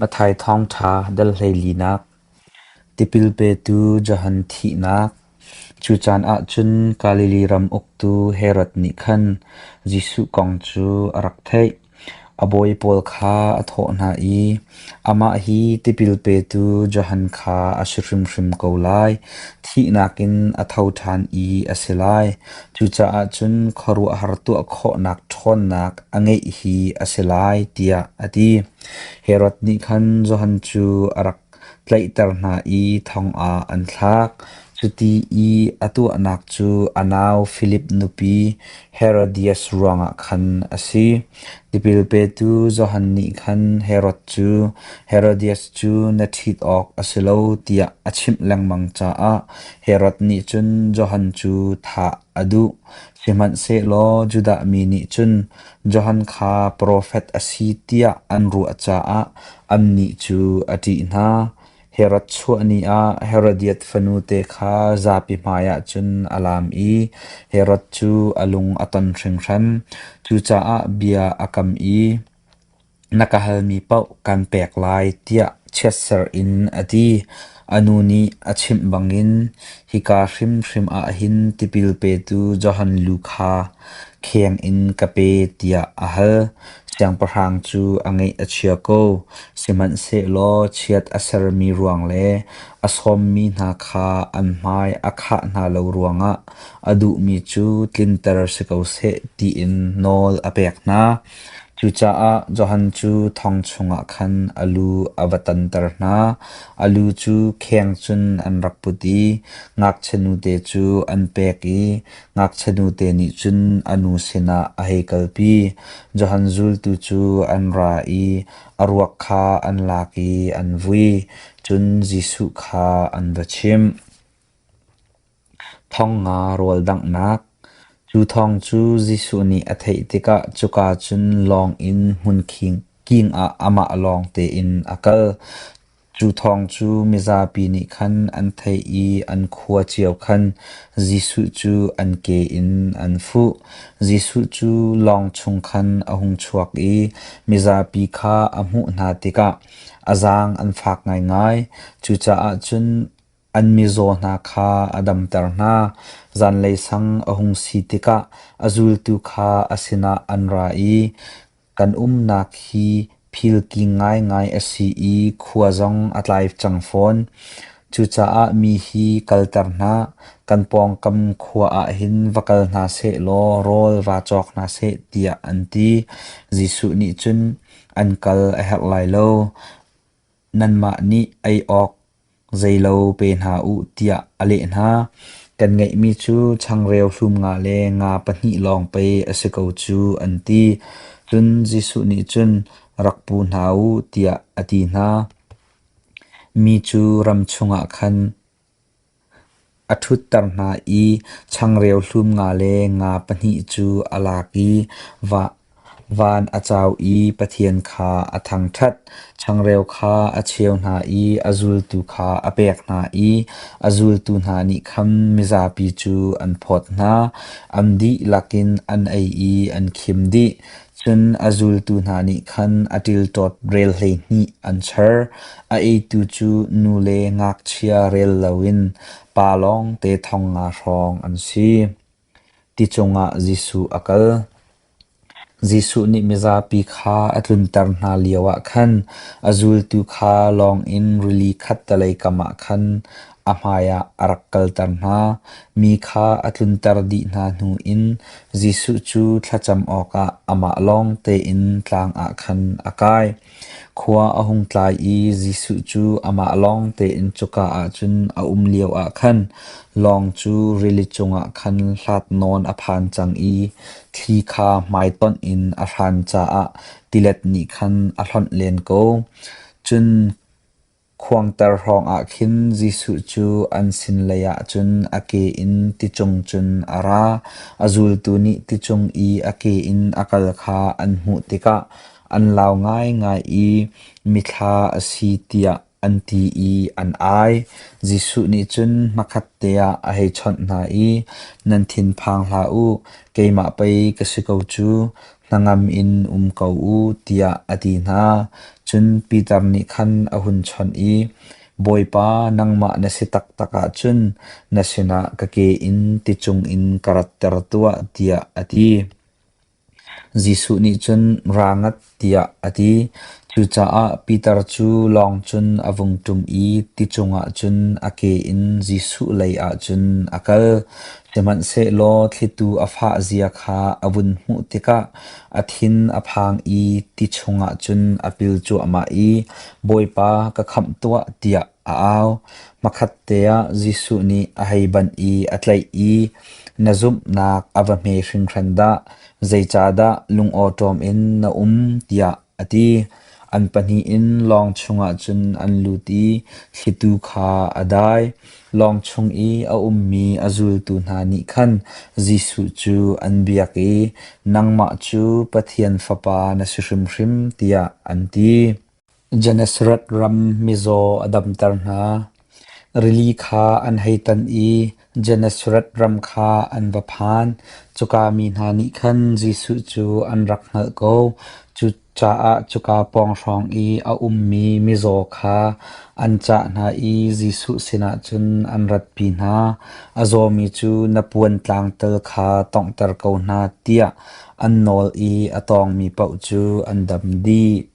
Matthai thawngṭha dal hleilinak. Tipil petu Johan thihnak. Cu caan ah cun Galilee ram uktu Herod nih khan Jesuh kong cu a rak theih. A bawi pawl kha a thawh hna i, "Amah hi tipil petu Johan kha a si hrimhrim ko lai. Thihnak in a tho ṭhan i a si lai. Cucaah cun khuaruahhar tuah khawhnak ṭhawnnak a ngeih hi a si lai," tiah a ti. Herod nih khan Johan cu a rak tlaihter hna i thong ah an thlak. Cuti i a tuahnak cu a nau Filip nupi Herodias ruangah khan a si. Tipil petu Johan nih khan Herod cu, Herodias cu na ṭhit awk a si lo tiah a chimh lengmang caah Herod nih cun Johan cu thah a duh. Sihmanhsehlaw Judah mi nih cun Johan kha profet a si tiah an ruah caah annih cu a ṭih hna. Herod chuah ni ah Herodias fanute kha zapi hmaiah cun a laam i Herod cu a lung a ton hringhran. Cucaah bia a kam i, Na ka halmi paoh kan pek lai, tiah chiatser in a ti. A nu nih a chimh bangin, hika hrimhrim ah hin tipil petu Johan lu kha kheng in ka pe, tiah a hal. Siangpahrang cu a ngaih a chia ko, sihmanhsehlaw chiat a sermi ruang le a sawmmi hna kha an hmai a khah hna lo ruangah a duhmi cu tlinter si ko seh tiin nawl a pek hna. Cucaah Johan cu thong chungah khan a lu a va tanter hna. A lu cu kheng cun an rak put i ngakchia nute cu an pek i ngakchia nute nih cun a nu sinah a hei kalpi. Johan zultu cu an ra i a ruak kha an lak i an vui, cun Jesuh kha an va chimh. Thong nga rawl danghnak. Cu thawng cu Jesuh nih a theih tikah cuka cun lawng in hmun king ah amah lawng tein a kal. Cu thawng cu mizapi nih khan an theih i an khua cio khan Jesuh cu an ke in an fuh. Jesuh cu lawng chung khan a hung chuak i mizapi kha a hmuh hna tikah a zaang an fak ngaingai. Cucaah cun An mizaw hna kha a damter hna. Zanlei sang a hung si tikah a zultu kha a sinah an ra i, Kan umnak hi philking ngaingai a si i khua zong a tlai cang fawn. Cucaah mi hi kalter hna, kan pawngkam khua ah hin va kal hna sehlaw rawl vaa cawk hna seh, tiah an ti. Jesuh nih cun, An kal a herh lai lo. Nanmah nih ei awk zeilo pe hna u tiah a leh hna. Kan ngeihmi cu changreu hlum nga le nga pahnih lawng pei a si ko cu an ti. Cun Jesuh nih cun rak pu hna u tiah a ti hna. Mi cu ram chungah khan A ṭhutter hna i changreu hlum nga le nga pahnih cu a lak i van a cau i Pathian kha a thangṭhat. Changreu kha a cheu hna i a zultu kha a pek hna i a zultu hna nih khan mizapi cu an phawt hna. An dihlak in an ei i an khim dih. Cun a zultu hna nih khan a ṭilṭawt rel 12 an char. A eitu cu nu le ngakchia rel loin pa lawngte 5,000 hrawng an si. Ti cungah Jesuh a kal. Jesuh nih mizapi kha a tlunter hna lioah khan a zultu kha lawng in rili khattelei kam ah khan a hmaiah a rak kalter hna. Mi kha a tlunter dih hna hnu in Jesuh cu thlacam awkah amah lawng tein tlang ah khan a kai. Khua a hung tlai i Jesuh cu amah lawng tein cuka ah cun a um lioah khan lawng cu rili cungah khan hlat nawn a phan cang i thli kha hmaitonh in a hran caah tilet nih khan a hlonh len ko. Cun Khuangter hrawngah khin Jesuh cu an sin leiah cun a ke in ticung cun a ra. A zultu nih ticung i a ke in a kal kha an hmuh tikah an lau ngaingai i mithla a si tiah an ti i an ai. Jesuh nih cun hmakhatte ah a hei chawnh hna i, Nan thinphang hlah u, keimah pei ka si ko cu, hnangam in um ko u, tiah a ti hna. Cun Peter nih khan a hun chawnh i, Bawipa, nangmah na si taktak ahcun na sinah ka ke in ti cungin ka ratter tuah, tiah a ti. Jesuh nih cun, “Ra ngat,” tiah a ti. Cucaah Peter cu lawng cun a vung ṭum i ti cungah cun a ke in Jesuh lei ah cun a kal. Sihmanhsehlaw thlitu a fah zia kha a vun hmuh tikah a thin a phang i ti chungah cun a pil cuahmah i, “Bawipa, ka khamh tuah,” tiah a au. Hmakhatte ah Jesuh nih a hei banh i a tlaih i, “Na zumhnak a va hme hringhran dah! Zeicahdah lungawṭawm in na um?” tiah a ti. An pahnih in lawng chungah cun an lut i thlitu kha a dai. Lawng chung i a ummi a zultu hna nih khan Jesuh cu an biak i, “Nangmah cu Pathian Fapa na si hrimhrim,” tiah an ti. Gennesaret ram mizaw a damter hna. Rili kha an hei tan i Gennesaret ram kha an va phan. Cuka mi hna nih khan Jesuh cu an rak hngalh ko. Cucaah cuka pawng hrawng i a ummi mizaw kha an cah hna i Jesuh sinah cun an ratpi hna. A zawmi cu na puan tlang tal kha tawnghter ko hna tiah an nawl i a tawngmi paoh cu an dam dih.